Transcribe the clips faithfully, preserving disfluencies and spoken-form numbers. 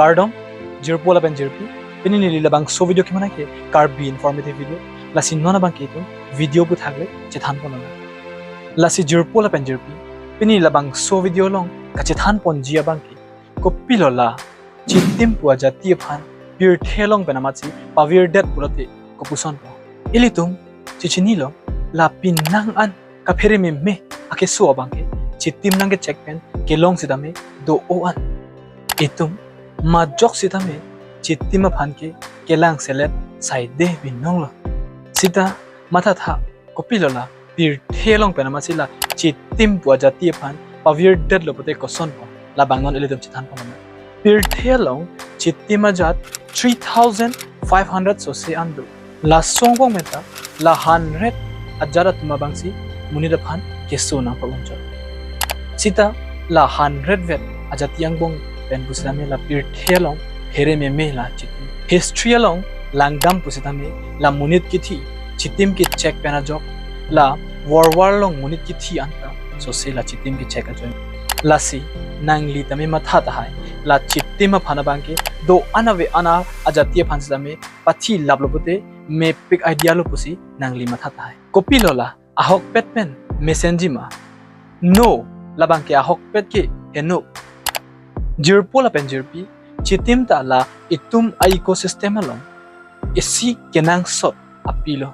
Kardom, jirpo lapen jirpi, pini neli labangso video ke mana ke Karbi informative video, lasi non abangke itum video aputhak le chethan pon nang. Lasi jirpo lapen jirpi, pini labangso video along kachethan ponji abangke, kopilo la Chitim pu ajati aphan pirthe along pen amatsi pavirdet pulote kopuson po. Ilitum chechinilo, la penang an kaphere meme akeso abangke Chitim nangkechek pen kelong sitame do-o an. Itum majok sitame Chitim aphan ke kelang selet saide binong lo. Sita mathatha, kopilo la pirthe along pen amatsi la Chitim pu ajati aphan pavirdet lo pute koson po, labang non ilitum chethan pon nang. Pirthe along Chitim ajat three thousand five hundred sose an do. Laso angbong pen ta la hundred ajat atum abangsi monit aphan keso nangpa-unchot. Sita la hundred vet ajati angbong pen pusitame la pirthe along phere meme la Chitim. History along langdam pusitame la monit kithi Chitim kechek pen ajok la vorvar along monit kithi anta sose la Chitim kechek ajoine. Lasi nangli tame matha tahai, la Chitim aphan abangke do-an ave-an ajati aphan sitame pathi laplo pute mepik idea lo pusi nangli matha tahai. Kopilo la ahokpet pen mesenji ma? No, labangke ahokpet ke heno. Jirpo lapen jirpi, Chitim ta la itum a-ecosystem along isi kenangsot api lo.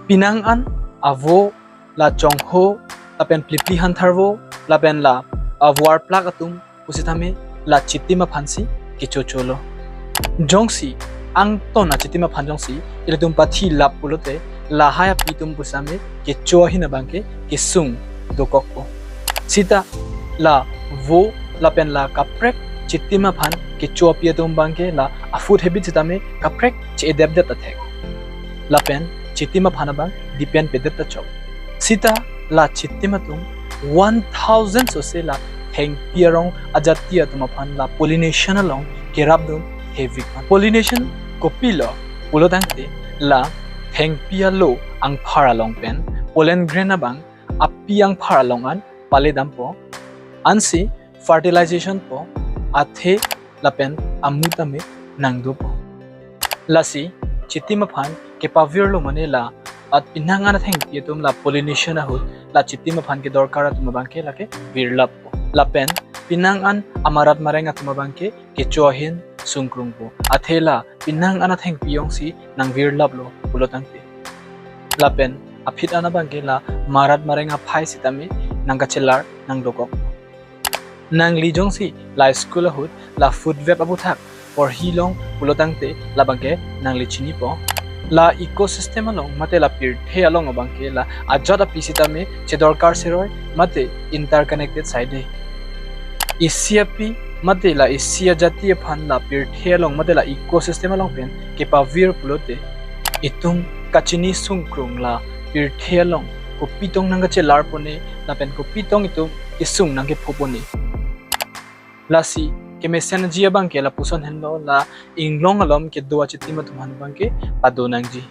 Penang an avo, la chongho, lapen plipli hantharvo, lapen la avo arplak atum pusitame la Chitim aphansi kechocho lo. Jongsi angton achitim aphan jongsi ilitum pathi lap pulote, lahai api atum pusitame kecho ahin abangke kesung dokokpo. Sita la avo lapen la kaprek Chitim aphan kecho api atum abangke la a-food habit sitame kaprek che-edaptdet athek. Lapen Chitim aphan abang depend pedet ta chok. Sita la Chitim atum one thousand sose la thengpi arong ajati atum aphan la pollination along kerapdun hevik an. Pollination kopilo pulotangte, la thengpi alo angphar along pen pollen grain abang api angphar along an pale dampo. Ansi fertilization po, athe lapen amu tame nangdopo. Lasi Chitim aphan kepavirlo mane la at penang an athengpi atum la pollination ahut la Chitim aphan kedorkar atum abangke lake virlappo. Lapen penang an amarat mareng atum abangke kecho ahin sungkrungpo. Athe la penang an athengpi jongsi nangvirlaplo pulotangte, lapen aphi an abangke la marat mareng aphai sitame nangkachelar nangdokok. Nangli jongsi la school ahut la food web aputhak porhi long pulotangte, labangke nangli chinipo. La ecosystem along mate la pirthe along abangke la ajat api sitame chedorkar seroi mate interconnected saide. Isi api mate la isi ajati aphan la pirthe along mate la ecosystem along pen kepavir pulote, itum kachini sungkrung la pirthe along kopitong nangkachelar pone lapen kopitong itum kesung nangkepho pone. Lasi kemesenji abangke lapuson henlo, la inglong along kedo achitim atum aphan abangke pado nangji.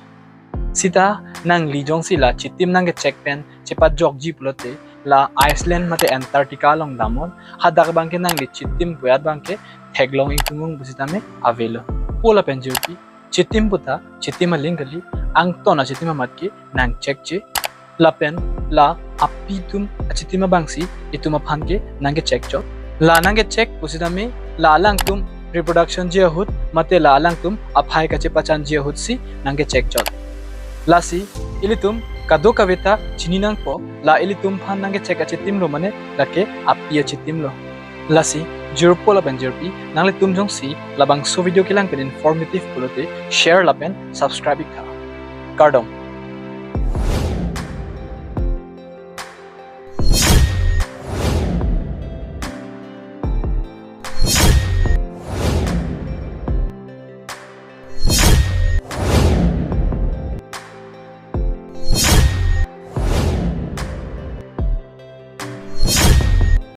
Sita nangli jongsi la Chitim nangkechek pen chepajokji pulote, la Iceland mate Antarctica along damnon, hadak abangke nangli Chitim pu ajat abangke theklong ingtung ong pusitame avelo. Po lapen jirpi, Chitim puta Chitim aling kali, angton achitim amat ke nangchekche. Lapen la api atum achitim abangsi itum aphan ke nangkechek chot. La nangkechek pusitame la alangtum reproduction ji ahut mate la alangtum aphai kachepachanji ahutsi nangkechek chot. Lasi ilitum kadokave ta chini nangpo, la ilitum aphan nangkechek achitim lo mane lake api achitim lo. Lasi jirpo lapen jirpi, nanglitum jongsi labangso video kelang pen informative pulote share lapen subscribe ik tha. Kardom.